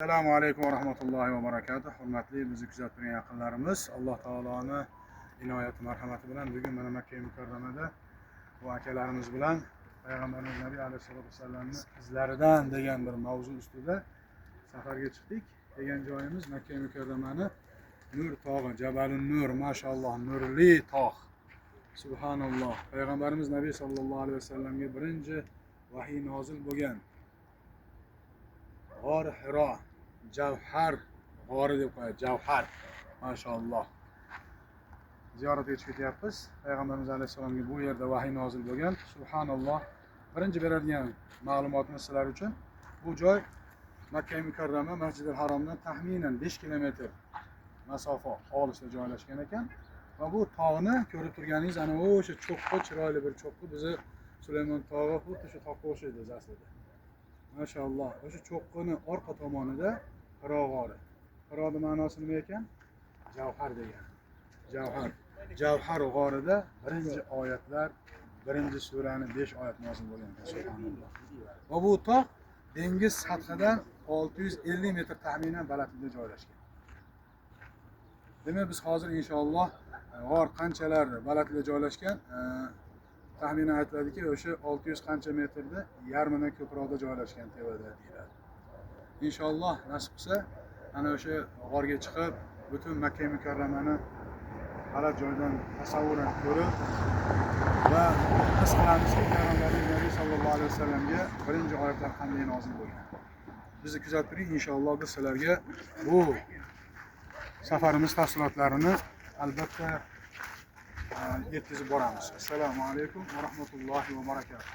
Assalomu alaykum va rahmatullohi va barakatuh. Hurmatli bizni kuzatib turgan yaqinlarimiz, Alloh taoloni inoyati, marhamati bilan bugun mana Makka Mukarramada bu akalarimiz bilan Payg'ambarimiz Nabiy alayhisalotu vassalamni izlaridan degan bir mavzu ustida safarga chiqdik. Degan joyimiz Makka Mukarramani Nur tog'i, Jabalun Nur, mashalloh, nurli tog'. Subhanalloh. Payg'ambarimiz Nabiy sallallohu alayhi vasallamga birinchi vahiy nozil bo'lgan G'or Hiro, Javhar g'ori deb qo'yadi, Javhar. Mashalloh. Ziyoratga chiqib ketyapmiz. Payg'ambarimiz alayhissalomga bu yerda vahiy nozil bo'lgan. Subhanalloh. Birinchi beradigan ma'lumotimiz sizlar uchun: bu joy Makka Mukarrama Masjidil Haromdan taxminan 5 kilometr masofa olisda joylashgan ekan. Va bu tog'ni ko'rib turganingiz ana o'sha cho'qqi, chiroyli bir cho'qqi, bizni Sulaymon tog'i xuddi shu toqqa o'xshaydi o'zi aslida. Mashalloh. O'sha cho'qqini orqa tomonida Hiro g'ori. Hironi ma'nosi nima ekan? Javhar degan. Javhar. Javhar g'orida birinchi oyatlar, birinchi surani 5 oyat nozil bo'lgan ekan, subhanalloh. Va bu tog' dengiz sathidan 650 metr taxminan balandlikda joylashgan. Demak, biz hozir inshaalloh g'or qanchalar balandlikda joylashgan, taxminan aytiladiki, o'sha 600 qancha metrda yarmidan ko'proqda joylashgan tepada deyiladi. Inshaalloh nasib qilsa, ana o'sha g'orga chiqib, butun Makka Mukarramani g'alati joydan tasavvuran ko'rib va his qilamizki, Payg'ambarimiz Nabiy sallallohu alayhi vasallamga birinchi oyatlar qanday nozil bo'lgan. Bizni kuzatib turing, inshaalloh biz sizlarga bu safarimiz tafsilotlarini albatta yetkazib boramiz. Assalomu alaykum va rahmatullohi va barakatuh.